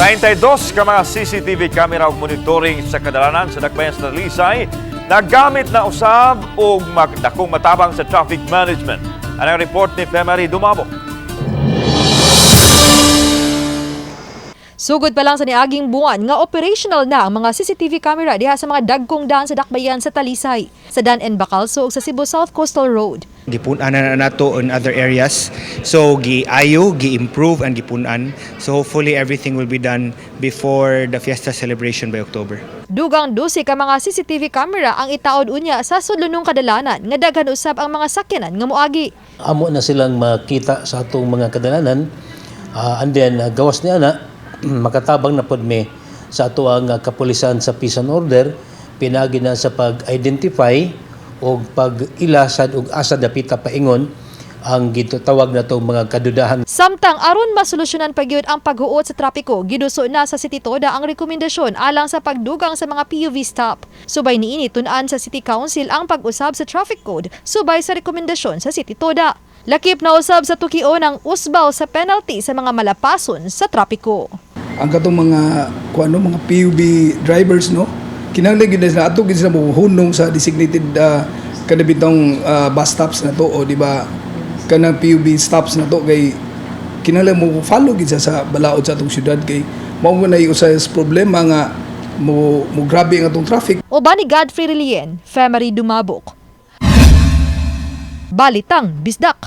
32 ka mga CCTV camera ug monitoring sa kadalanan sa Dakbayan sa Talisay nagamit na usab og dakong matabang sa traffic management. Ang report ni Femary Dumabok. Sugod pa lang sa niaging buwan nga operational na ang mga CCTV camera diha sa mga dagkong daan sa Dakbayan sa Talisay, sa Dan N. Bacalso ug sa Cebu South Coastal Road. Gipun-an na nato in other areas. So gi-ayo, gi-improve and gipun-an. So hopefully everything will be done before the fiesta celebration by October. Dugang 12 ka mga CCTV camera ang itaod unya sa sudlonong kadalanan nga daghan usab ang mga sakyanan nga moagi. Amo na silang makita sa atong mga kadalanan, and then gawas niya na makatabang na pod mi sa ato ang kapulisan sa peace and order pinagi na sa pag-identify o pag-ilasad og asa dapita paingon ang gitawag na itong mga kadudahan. Samtang aron masolusyonan pa gyud ang paghuot sa trapiko, giduso na sa City Toda ang rekomendasyon alang sa pagdugang sa mga PUV stop. Subay niini, tun-an sa City Council ang pag-usab sa traffic code subay sa rekomendasyon sa City Toda. Lakip na usab sa tukion ang usbaw sa penalty sa mga malapason sa trapiko. Ang katong mga kuano, mga PUV drivers, no, kinahanglan gyud na sila ato gyud sila mohunong sa designated kana bitong bus stops na to o di ba, kanang PUV stops na to, kay kinahanglan mo follow gyud siya sa balaod sa atong syudad, kay mao man nay usa sa problema nga mo mo grabe ang atong traffic. Uban ni Godfrey Relien, Femery Dumabok. Balitang Bisdak.